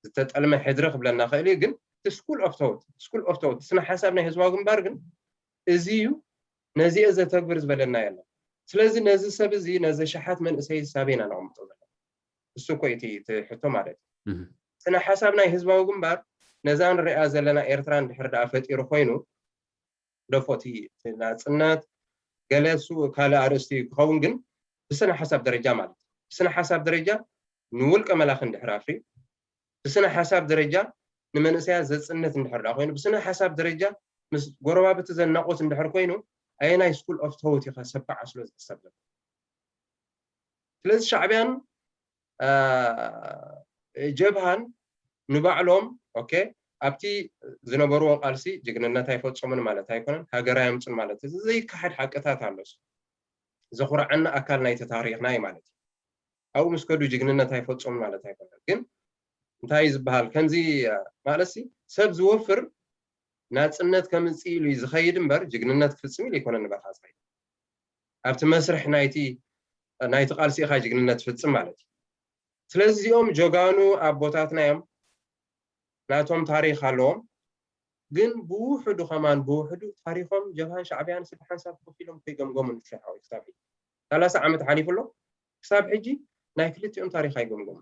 ዝተጠልመ ሕድሪ ክብለና ክእል እዩ ግን ስኩል ኦፍ ቶት ስኩል ኦፍ ቶት ስነ ሓሳብ ናይ ህዝባዊ ግንባር ግን እዚ እዩ ነዚኦ ዘተግብር ዝበለና የለን ስለዚ ነዚ ሰብ እዚ ነዚ ሸሓት መንእሰይ ሳበይና ነቐምጦ ዘለና እሱ እኮ እቲ እቲ ሕቶ ማለት እዩ ስነ ሓሳብ ናይ ህዝባዊ ግንባር ነዛ ንሪኣ ዘለና ኤርትራ እንድሕር ደኣ ፈጢሩ ኮይኑ ደፎ እቲ ናፅነት ገለ እሱ ካልእ ኣርእስቲ ክኸውን ግን ብስነ ሓሳብ ደረጃ ማለት ብስነ ሓሳብ ደረጃ ንውልቀ መላኺ እንድሕር ኣፍርዩ ብስነ ሓሳብ ደረጃ ንመንእሰያት ዘፅነት እንድሕር ደኣ ኮይኑ ብስነ ሓሳብ ደረጃ ምስ ጎረባብቲ ዘናቑት እንድሕር ኮይኑ ኣየናይ ስኩል ኦፍ ቶት ኢኻ ሰብ በዓስሎ ዝሕሰብ ዘሎ ስለዚ ሻዕብያን ጀብሃን ንባዕሎም ኦኬ ኣብቲ ዝነበርዎ ቃልሲ ጅግንነት ኣይፈፀሙን ማለት ኣይኮነን ሃገር ኣየምፁን ማለት እዚ ዘይከሓድ ሓቅታት ኣሎ ዘኹርዓና ኣካል ናይቲ ታሪክና እዩ ማለት እዩ ኣብኡ ምስ ከዱ ጅግንነት ኣይፈፀሙን ማለት ኣይኮነን ግን እንታይ ዝበሃል ከምዚ ማለት ሰብ ዝወፍር ናፅነት ከምፅእ ኢሉ ዝኸይድ እምበር ጅግንነት ክፍፅም ኢሉ ኣይኮነን ንበርካ ዝኸይድ ኣብቲ መስርሕ ናይቲ ናይቲ ቃልሲ ኢኻ ጅግንነት ትፍፅም ማለት እዩ ስለዚ እዚኦም ጀጋኑ ኣቦታትና እዮም ናቶም ታሪክ ኣለዎም ግን ብውሕዱ ከማን ብውሕዱ ታሪኮም ጀብሃን ሻዕብያን ስብ ሓንሳብ ኮፍ ኢሎም ከይገምገሙ ንሻሓዊ ክሳብ ሕጂ ሰላሳ ዓመት ሓሊፉ ኣሎ ክሳብ ሕጂ ናይ ክልቲኦም ታሪክ ኣይገምገሙ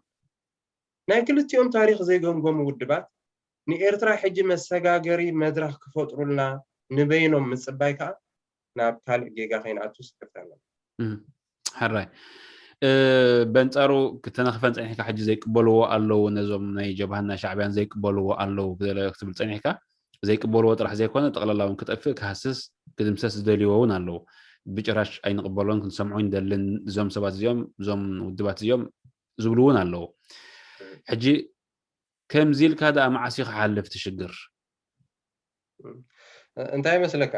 ናይ ክልቲኦም ታሪክ ዘይገምገሙ ውድባት ንኤርትራ ሕጂ መሰጋገሪ መድረክ ክፈጥሩልና ንበይኖም ምፅባይ ከዓ ናብ ካልእ ጌጋ ከይንኣቱ ስክፍታ ኣለና ሕራይ በንፃሩ ክተነኽፈን ፀኒሕካ ሕጂ ዘይቅበልዎ ኣለዉ ነዞም ናይ ጀብሃና ሻዕብያን ዘይቅበልዎ ኣለዉ ክትብል ፀኒሕካ ዘይቅበልዎ ጥራሕ ዘይኮነ ጠቕላላ እውን ክጠፍእ ክሃስስ ክድምሰስ ዝደልይዎ እውን ኣለዉ ብጭራሽ ኣይንቕበሎን ክንሰምዖ ይንደልን እዞም ሰባት እዚኦም እዞም ውድባት እዚኦም ዝብሉ እውን ኣለዉ ሕጂ ከምዚ ኢልካ ደኣ መዓስ እዩ ክሓልፍ እቲ ሽግር እንታይ ይመስለካ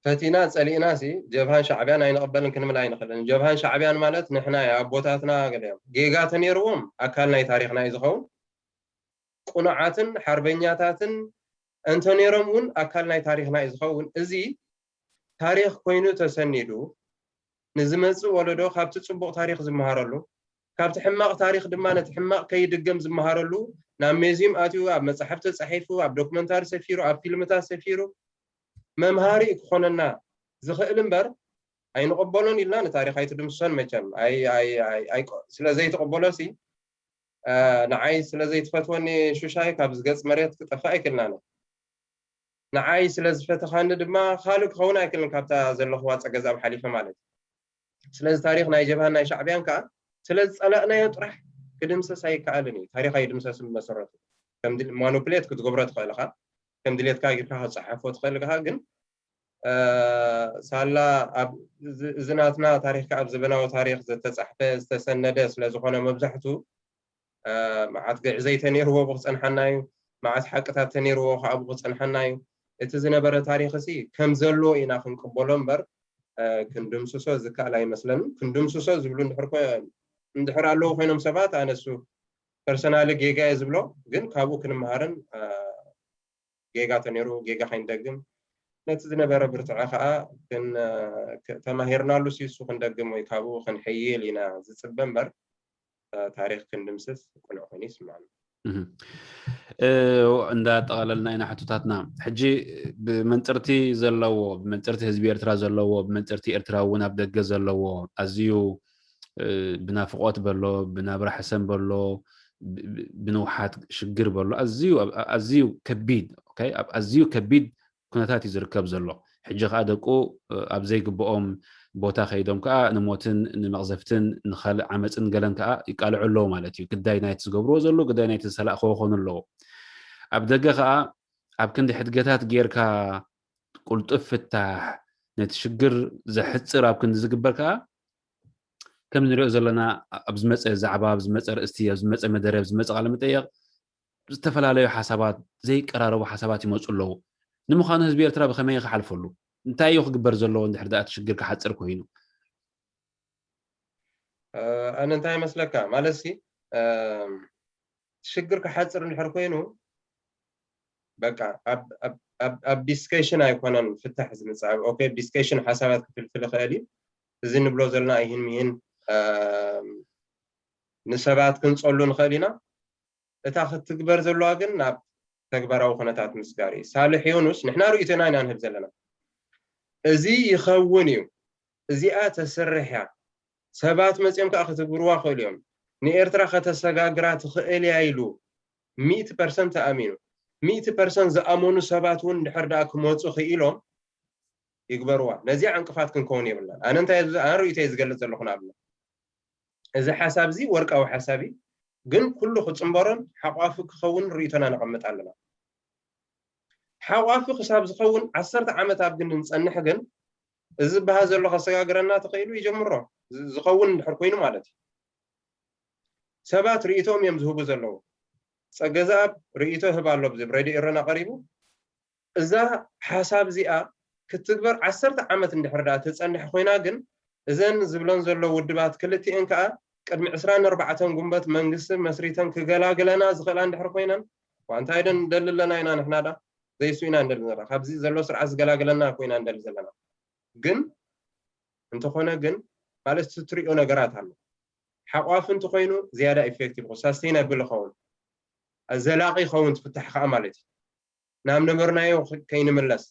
ፈቲና ፀሊእና ሲ ጀብሃን ሻዕብያን ኣይንቕበልን ክንብል ኣይንኽእልን ጀብሃን ሻዕብያን ማለት ንሕና ኣቦታትና ገለዮም ጌጋ ተነይርዎም ኣካል ናይ ታሪክና እዩ ዝኸውን ቁኑዓትን ሓርበኛታትን እንተነይሮም እውን ኣካል ናይ ታሪክና እዩ ዝኸውን እዚ ታሪክ ኮይኑ ተሰኒዱ ንዝመፅእ ወለዶ ካብቲ ፅቡቅ ታሪክ ዝመሃረሉ ካብቲ ሕማቕ ታሪኽ ድማ ነቲ ሕማቕ ከይድገም ዝመሃረሉ ናብ ሜዝዩም ኣትዩ ኣብ መጻሕፍቲ ጸሒፉ ኣብ ዶክመንታሪ ሰፊሩ ኣብ ፊልምታት ሰፊሩ መምሃሪ ክኾነና ዝኽእል እምበር ኣይንቐበሎን ኢልና ንታሪኽ ኣይትድምስሶን መቸም። ኣይ- ኣይ- ኣይ- ኣይ- ስለ ዘይትቐበሎ ሲ ንዓይ ስለ ዘይትፈትወኒ ሹሻይ ካብ ዝገጽ መሬት ክጠፍእ ኣይክልናን። ንዓይ ስለ ዝፈተኻኒ ድማ ካልእ ክኸውን ኣይክልን ካብታ ዘለኽዋ ጸገዛብ ሓሊፈ ማለት እዩ። ስለዚ ታሪኽ ናይ ጀብሃን ናይ ሻዕብያን ከኣ ስለ ዝጸላእናዮ ጥራሕ ክድምሰስ ኣይከኣልን እዩ። ታሪኽ ኣይድምሰስን ብመሰረቱ። ከም ድል- ማኑፕሌት ክትገብሮ ትኽእል ኢኻ፣ ከም ድሌትካ ጌርካ ክትጸሓፎ ትኽእል ኢኻ። ግን ሳላ እዚ ናትና ታሪክ ኣብ ዘበናዊ ታሪክ ዝተፃሕፈ ዝተሰነደ ስለዝኮነ መብዛሕቱ መዓት ግዕዘይ ተነይርዎ ብክፀንሓና እዩ። መዓት ሓቅታት ተነይርዎ ከዓ ብክፀንሓና እዩ። እቲ ዝነበረ ታሪክ ሲ ከም ዘሎ ኢና ክንቅበሎ እምበር ክንድምስሶ ዝከኣል ኣይመስለንን። ክንድምስሶ ዝብሉ እንድሕር ኣለዉ ኮይኖም ሰባት ኣነሱ ፐርሰናሊ ጌጋ እየ ዝብሎ፣ ግን ካብኡ ክንመሃርን ጌጋ ተነይሩ ጌጋ ከይንደግም ነቲ ዝነበረ ብርትዐ ከዓ ተማሂርናሉ ሲሱ ክንደግም ወይ ካብኡ ክንሕይል ኢና ዝፅበ እምበር ታሪክ ክንድምስስ ቅኑዕ ኮይኑ ይስምዐኒ። እንዳጠቓለልና ኢና ሕቶታትና። ሕጂ ብመንፅርቲ ዘለዎ ብመንፅርቲ ህዝቢ ኤርትራ ዘለዎ ብመንፅርቲ ኤርትራ እውን ኣብ ደገ ዘለዎ ኣዝዩ ብናፍቆት በሎ ብናብራ ሕሰም በሎ ብንውሓት ሽግር በሎ ኣዝዩ ከቢድ ኣዝዩ ከቢድ ኩነታት እዩ ዝርከብ ዘሎ። ሕጂ ከዓ ደቁ ኣብ ዘይግብኦም ቦታ ከይዶም ከዓ ንሞትን ንመቕዘፍትን ንካልእ ዓመፅን ገለን ከዓ ይቃልዑ ኣለዉ ማለት እዩ። ግዳይ ናይቲ ዝገብርዎ ዘለዉ ግዳይ ናይቲ ዝሰላእከዎ ክኾኑ ኣለዎ። ኣብ ደገ ከዓ ኣብ ክንዲ ሕድገታት ጌርካ ቁልጡፍ ፍታሕ ነቲ ሽግር ዘሕፅር ኣብ ክንዲ ዝግበር ከዓ ከም ንሪኦ ዘለና ኣብ ዝመፀ ዛዕባ ኣብ ዝመፀ ርእስቲ ኣብ ዝመፀ መደረ ኣብ ዝመፀ ቃለ መጠየቕ ዝተፈላለዩ ሓሳባት ዘይቀራረቡ ሓሳባት ይመፁ ኣለዉ። ንምዃኑ ህዝቢ ኤርትራ ብኸመይ ክሓልፈሉ እንታይ እዩ ክግበር ዘለዎ እንድሕር ደኣ እቲ ሽግር ክሓፅር ኮይኑ? ኣነ እንታይ ይመስለካ ማለት ሲ ሽግር ክሓፅር እንድሕር ኮይኑ በቃ ኣብ ዲስከሽን ኣይኮነን ፍታሕ ዝምፅእ። ኦኬ ዲስከሽን ሓሳባት ክፍልፍል ይኽእል እዩ። እዚ ንብሎ ዘለና ይህን ምሂን ንሰባት ክንፀሉ ንኽእል ኢና። እታ ክትግበር ዘለዋ ግን ናብ ተግባራዊ ኩነታት ምስጋር እዩ። ሳልሕ ዮኑስ ንሕና ርእይቶና ኢና ንህብ ዘለና። እዚ ይኸውን እዩ፣ እዚኣ ተስርሕ እያ፣ ሰባት መፅኦም ከዓ ክትግብርዋ ክእሉ እዮም፣ ንኤርትራ ከተሰጋግራ ትኽእል እያ ኢሉ ሚእቲ ፐርሰንት ተኣሚኑ ሚእቲ ፐርሰንት ዝኣመኑ ሰባት እውን ድሕር ደኣ ክመፁ ክኢሎም ይግበርዋ። ነዚኣ ዕንቅፋት ክንከውን የብልናን። ኣነ እንታይ ኣነ ርእይቶ እየ ዝገልፅ ዘለኹ ንኣብነት እዚ ሓሳብ እዚ ወርቃዊ ሓሳብ እዩ፣ ግን ኩሉ ክፅንበሮን ሓቋፊ ክኸውን ርእይቶና ነቐምጥ ኣለና። ሓቋፊ ክሳብ ዝኸውን ዓሰርተ ዓመት ኣብ ግንዲ ንፀንሕ ግን እዚ ዝበሃል ዘሎ ከሰጋግረና ተኽኢሉ ይጀምሮ ዝኸውን እንድሕር ኮይኑ ማለት እዩ። ሰባት ርእይቶኦም እዮም ዝህቡ ዘለዉ። ፀገዛኣብ ርእይቶ ህብ ኣሎ ብዚ ሬድዮ ኤረና ቀሪቡ እዛ ሓሳብ እዚኣ ክትግበር ዓሰርተ ዓመት እንድሕር ደኣ ትፀንሕ ኮይና ግን እዘን ዝብለን ዘሎ ውድባት ክልቲኤን ከዓ ቅድሚ ዕስራን ኣርባዕተን ጉንበት መንግስቲ መስሪተን ክገላግለና ዝኽእላ እንድሕር ኮይነን ዋ እንታይ ዶ ንደሊ ኣለና ኢና ንሕና ዳ ዘይሱ ኢና ንደሊ ዘለና ካብዚ ዘሎ ስርዓት ዝገላግለና ኮይና ንደሊ ዘለና ግን እንተኾነ ግን ማለት ትሪኦ ነገራት ኣሎ ሓቋፊ እንተኮይኑ ዝያዳ ኢፌክቲቭ ሳስቴናብል ይኸውን ዘላቂ ይኸውን ትፍታሕ ከዓ ማለት እዩ ናብ ነበርናዮ ከይንምለስ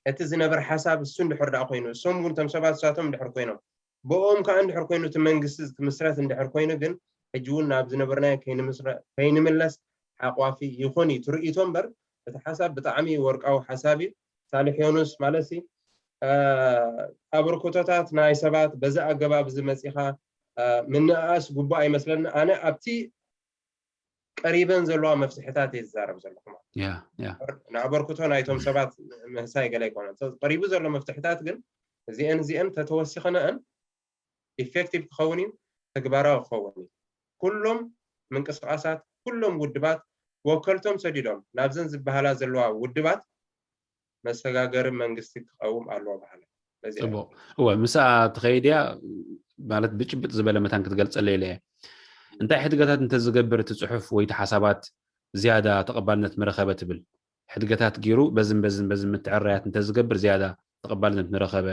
እቲ ዝነበር ሓሳብ እሱ እንድሕር ደኣ ኮይኑ እሶም እውን ቶም ሰባት እሳቶም እንድሕር ኮይኖም ብኦም ከዓ እንድሕር ኮይኑ እቲ መንግስቲ ክምስረት እንድሕር ኮይኑ ግን ሕጂ እውን ናብ ዝነበርናዮ ከይንምለስ ሓቋፊ ይኾን እዩ ትርእይቶ እምበር እቲ ሓሳብ ብጣዕሚ ወርቃዊ ሓሳብ እዩ ሳልሕ ዮኑስ ማለት ኣበርክቶታት ናይ ሰባት በዚ ኣገባብ እዚ መፂኻ ምንእኣስ ጉቡእ ኣይመስለኒ ኣነ ኣብቲ ቀሪበን ዘለዋ መፍትሕታት እየ ዝዛረብ ዘለኹ ማለት ንኣበርክቶ ናይቶም ሰባት ምህሳይ ገለ ኣይኮነን ቀሪቡ ዘሎ መፍትሕታት ግን እዚአን እዚአን ተተወሲኸነአን ኢፌክቲቭ ክኸውን እዩ ተግባራዊ ክኸውን እዩ ኩሎም ምንቅስቃሳት ኩሎም ውድባት ወከልቶም ሰዲዶም ናብዘን ዝበሃላ ዘለዋ ውድባት መሰጋገሪ መንግስቲ ክቐውም ኣለዎ በሃለ። ጽቡቕ። እወ፣ ምስኣ ትኸይድ እያ ማለት ብጭብጥ ዝበለ መታን ክትገልጸለይ ኢለ እየ። እንታይ ሕድገታት እንተዝገብር እቲ ጽሑፍ ወይ እቲ ሓሳባት ዝያዳ ተቐባልነት ምረኸበ ትብል? ሕድገታት ገይሩ በዝን በዝን በዝን ምትዕርራያት እንተዝገብር ዝያዳ ተቐባልነት ምረኸበ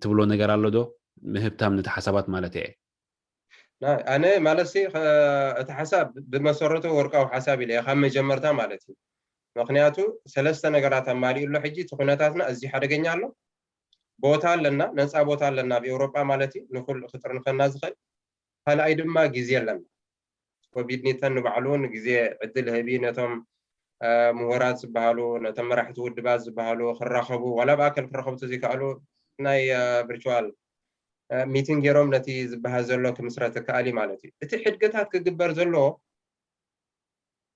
ትብሎ ነገር ኣሎ ዶ? ምህብታም ነቲ ሓሳባት ማለት እየ። ኣነ ማለት እቲ ሓሳብ ብመሰረቱ ወርቃዊ ሓሳብ ኢለ ካብ መጀመርታ ማለት እዩ። ምክንያቱ ሰለስተ ነገራት ኣማሊኡ ኣሎ። ሕጂ እቲ ኩነታትና እዚ ሓደገኛ ኣሎ፣ ቦታ ኣለና፣ ነፃ ቦታ ኣለና ኣብ ኤውሮጳ ማለት እዩ፣ ንኩል ክጥርንፈና ዝኽእል። ካልኣይ ድማ ግዜ ኣለና። ኮቪድ ኒተን ንባዕሉ እውን ግዜ ዕድል ህቢ ነቶም ምሁራት ዝበሃሉ፣ ነቶም መራሕቲ ውድባት ዝበሃሉ ክራኸቡ፣ ዋላ ብኣካል ክራኸቡ ተዘይከኣሉ ናይ ቪርቹዋል ሚቲንግ ገይሮም ነቲ ዝበሃል ዘሎ ክምስረት ይከኣል እዩ ማለት እዩ። እቲ ሕድገታት ክግበር ዘለዎ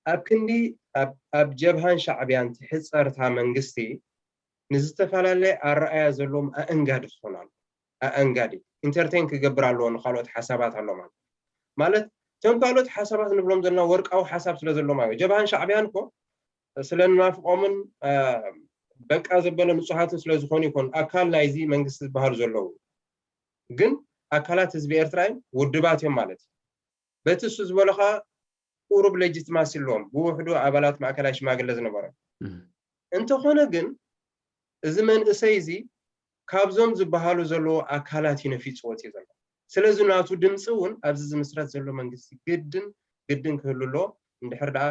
ኣብ ክንዲ ኣብ ጀብሃን ሻዕብያን ትሕፀርታ መንግስቲ ንዝተፈላለየ ኣረኣያ ዘለዎም ኣእንጋዲ ክኾኑ ኣሎ። ኣእንጋዲ ኢንተርቴን ክገብር ኣለዎ ንካልኦት ሓሳባት ኣሎ ማለት ማለት እቶም ካልኦት ሓሳባት ንብሎም ዘለና ወርቃዊ ሓሳብ ስለ ዘለዎም ኣዮ። ጀብሃን ሻዕብያን እኮ ስለ ንናፍቆምን በቃ ዘበለ ንጹሃትን ስለ ዝኾኑ ይኮኑ ኣካል ናይዚ መንግስቲ ዝበሃሉ ዘለዉ። ግን ኣካላት ህዝቢ ኤርትራ እዮም፣ ውድባት እዮም ማለት እዩ። በቲ እሱ ዝበሎ ከዓ ቁሩብ ሌጂትማሲ ኣለዎም፣ ብውሕዱ ኣባላት ማእከላይ ሽማግለ ዝነበሮም። እንተኾነ ግን እዚ መንእሰይ እዚ ካብዞም ዝበሃሉ ዘለዎ ኣካላት እዩ ነፊፁ ወፂኡ ዘሎ። ስለዚ ናቱ ድምፂ እውን ኣብዚ ዝምስረት ዘሎ መንግስቲ ግድን ግድን ክህሉ ኣለዎ። እንድሕር ደኣ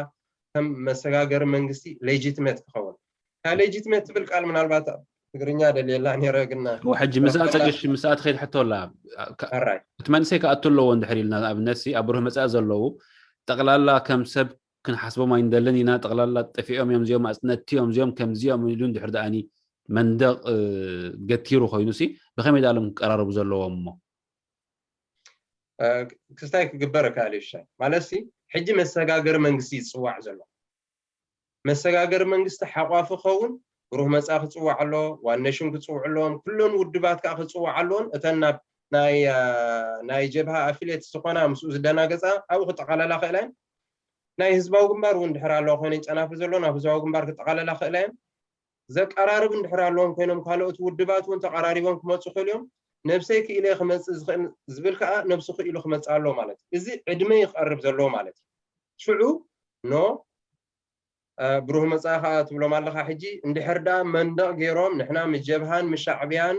ከም መሰጋገሪ መንግስቲ ሌጂትሜት ክኸውን። ካብ ሌጂትሜት ትብል ቃል ምናልባት ትግርኛ ደልየላ ነረ ግን ሕጂ ምስኣ ፀግሽ ምስኣ ትኸይድ ሕቶ ኣላ። እቲ መንእሰይ ክኣቱ ኣለዎ እንድሕር ኢልና ንኣብነት ኣብ ብሩህ መፃኢ ዘለዉ ጠቕላላ ከም ሰብ ክንሓስቦም ኣይንደልን ኢና። ጠቕላላ ጠፊኦም እዮም እዚኦም፣ ኣፅነትቲ እዮም እዚኦም፣ ከምዚኦም ኢሉ እንድሕር ደኣኒ መንደቕ ገቲሩ ኮይኑ ሲ ብኸመይ ዳሎም ክቀራረቡ ዘለዎም እሞ ክስታይ ክግበር እካል ይሻ ማለት ሲ ሕጂ መሰጋገሪ መንግስቲ ዝፅዋዕ ዘሎ መሰጋገሪ መንግስቲ ሓቋፊ ኸውን ብሩህ መፃ ክፅዋዕ ኣሎ፣ ዋን ኔሽን ክፅውዕ ኣለዎም፣ ኩለን ውድባት ከዓ ክፅዋዕ ኣለዎን እተን ናይ ጀብሃ ኣፊሌት ዝኾና ምስኡ ዝደናገፃ ኣብኡ ክጠቓለላ ክእላ ናይ ህዝባዊ ግንባር እውን ድሕር ኣለዋ ኮይነን ጨናፍር ዘሎ ናብ ህዝባዊ ግንባር ክጠቓለላ ክእላ እየን። ዘቀራርብ እንድሕር ኣለዎም ኮይኖም ካልኦት ውድባት እውን ተቐራሪቦም ክመፁ ክእል እዮም። ነብሰይ ክኢለ ክመፅእ ዝኽእል ዝብል ከዓ ነብሱ ክኢሉ ክመፅእ ኣለዎ ማለት እዩ። እዚ ዕድመ ይቀርብ ዘለዎ ማለት እዩ። ሽዑ ኖ ብሩህ መፃኢ ከዓ ትብሎም ኣለካ። ሕጂ እንድሕር ደኣ መንደቕ ገይሮም ንሕና ምስ ጀብሃን ምስ ሻዕብያን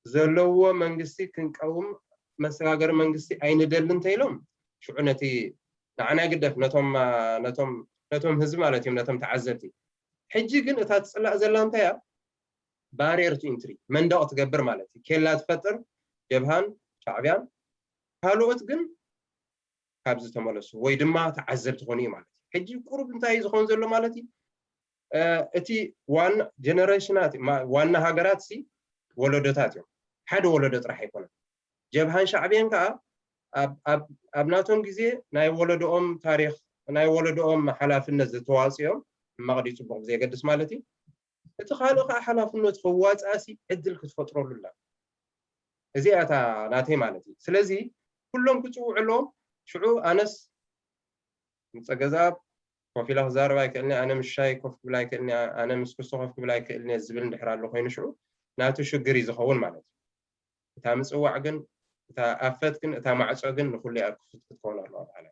ዘለዎ መንግስቲ ክንቀውም መሰጋገሪ መንግስቲ ኣይንደልን እንተኢሎም ሽዑ ነቲ ንዓና ግደፍ ነቶም ነቶም ነቶም ህዝቢ ማለት እዮም ነቶም ተዓዘብቲ። ሕጂ ግን እታ ትፅላእ ዘላ እንታይ እያ? ባሪየር ቱ ኢንትሪ መንደቕ ትገብር ማለት እዩ። ኬላ ትፈጥር ጀብሃን ሻዕብያን ካልኦት ግን ካብ ዝተመለሱ ወይ ድማ ተዓዘብቲ ኮኑ እዩ ማለት እዩ። ሕጂ ቁሩብ እንታይ እዩ ዝኸውን ዘሎ ማለት እዩ? እቲ ዋና ጀነሬሽናት ዋና ሃገራት ሲ ወለዶታት እዮም። ሓደ ወለዶ ጥራሕ ኣይኮነን። ጀብሃን ሻዕብያን ከዓ ኣብ ናቶም ግዜ ናይ ወለዶኦም ታሪክ ናይ ወለዶኦም ሓላፍነት ዝተዋፅኦም ሕማቕ ድዩ ፅቡቕ ብዘየገድስ ማለት እዩ። እቲ ካልእ ከዓ ሓላፍነቱ ክዋፅኣሲ ዕድል ክትፈጥረሉ ኣላ። እዚኣ እታ ናተይ ማለት እዩ። ስለዚ ኩሎም ክፅውዑ ኣለዎም። ሽዑ ኣነስ ምፀገዛብ ኮፍ ኢለ ክዛረብ ኣይክእልን፣ ኣነ ምስ ሻይ ኮፍ ክብል ኣይክእልን፣ ኣነ ምስ ክስቶ ኮፍ ክብል ኣይክእልን ዝብል እንድሕር ኣሎ ኮይኑ ሽዑ ናቱ ሽግር እዩ ዝኸውን ማለት እዩ። እታ ምፅዋዕ ግን እታ ኣፈት ግን እታ ማዕፆ ግን ንኩሉ ኣብ ክፉት ክትከውን ኣለዋ በዓላ።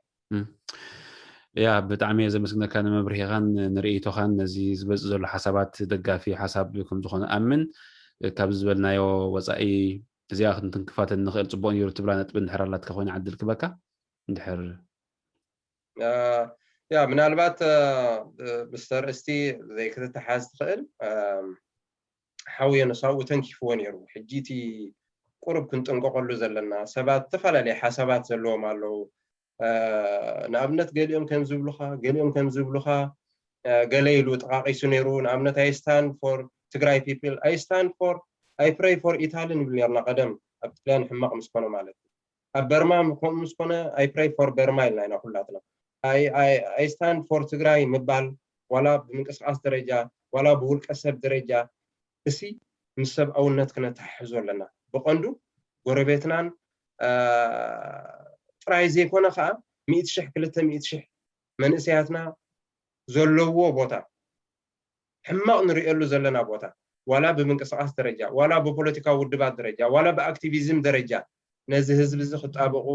ያ ብጣዕሚ እየ ዘመስግነካ ንመብርሂኻን ንርእይቶኻን ነዚ ዝበፅእ ዘሎ ሓሳባት ደጋፊ ሓሳብ ከም ዝኾነ ኣምን። ካብ ዝበልናዮ ወፃኢ እዚኣ ክንትንክፋት እንኽእል ፅቡቅ ነይሩ ትብላ ነጥቢ እንድሕር ኣላትካ ኮይነ ዕድል ክበካ እንድሕር ያ ምናልባት ምስተር እስቲ ዘይክትተሓዝ ትኽእል ሓውዮ ንሳብኡ ተንኪፍዎ ነይሩ። ሕጂ እቲ ቁሩብ ክንጥንቀቀሉ ዘለና ሰባት ዝተፈላለየ ሓሳባት ዘለዎም ኣለዉ። ንኣብነት ገሊኦም ከም ዝብሉኻ ገሊኦም ከም ዝብሉኻ ገለ ኢሉ ጠቃቂሱ ነይሩ። ንኣብነት I stand for Tigray people, I stand for I pray for Italy ንብል ነርና ቀደም ኣብ ጥልያን ሕማቕ ምስ ኮነ ማለት እዩ። ኣብ በርማ ከምኡ ምስ ኮነ I pray for Burma ኢልና ኢና ኩላትና። I stand for ትግራይ ምባል ዋላ ብምንቅስቃስ ደረጃ ዋላ ብውልቀ ሰብ ደረጃ እሲ ምስ ሰብኣውነት ክነተሓሕዞ ኣለና። ብቐንዱ ጎረቤትናን ጥራይ ዘይኮነ ከዓ ሚእቲ ሽሕ ክልተ ሚእቲ ሽሕ መንእሰያትና ዘለዎ ቦታ ሕማቕ ንርእየሉ ዘለና ቦታ ዋላ ብምንቅስቃስ ደረጃ ዋላ ብፖለቲካዊ ውድባት ደረጃ ዋላ ብኣክቲቪዝም ደረጃ ነዚ ህዝቢ እዚ ክጣበቑ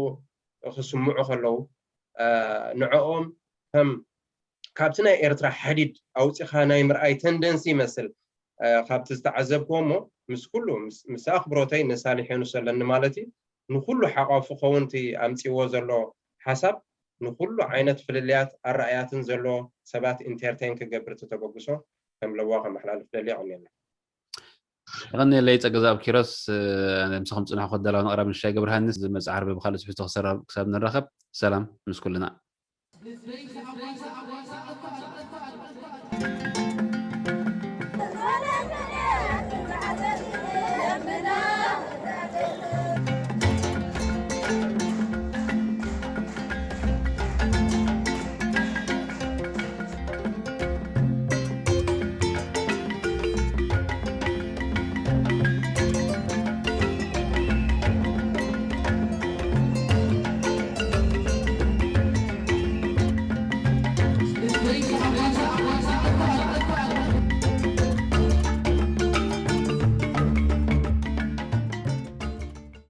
ክስምዑ ከለዉ ንዕኦም ከም ካብቲ ናይ ኤርትራ ሓዲድ ኣውፂኻ ናይ ምርኣይ ተንደንሲ ይመስል ካብቲ ዝተዓዘብክዎ እሞ ምስ ኩሉ ምስ ኣኽብሮተይ ንሳልሕ ዮኑስ ኣለኒ ማለት እዩ ንኩሉ ሓቋፉ ከውንቲ ኣምፅዎ ዘሎ ሓሳብ ንኩሉ ዓይነት ፍልልያት ኣረኣያትን ዘሎ ሰባት ኢንተርቴን ክገብር ተተበግሶ ከም ለዋ ከመሓላልፍ ደልየ። ቀኒየና። ይቐኒየለይ ጸገዛብ ኪሮስ። ምሳኹም ጽንሑ ከዳላዊ ንቕራብ ንሻይ ገብረሃንስ ዝመጽእ ዓርቢ ብኻልእ ጽሑፍ ተክሰራ ክሳብ ንራኸብ ሰላም ምስ ኩልና።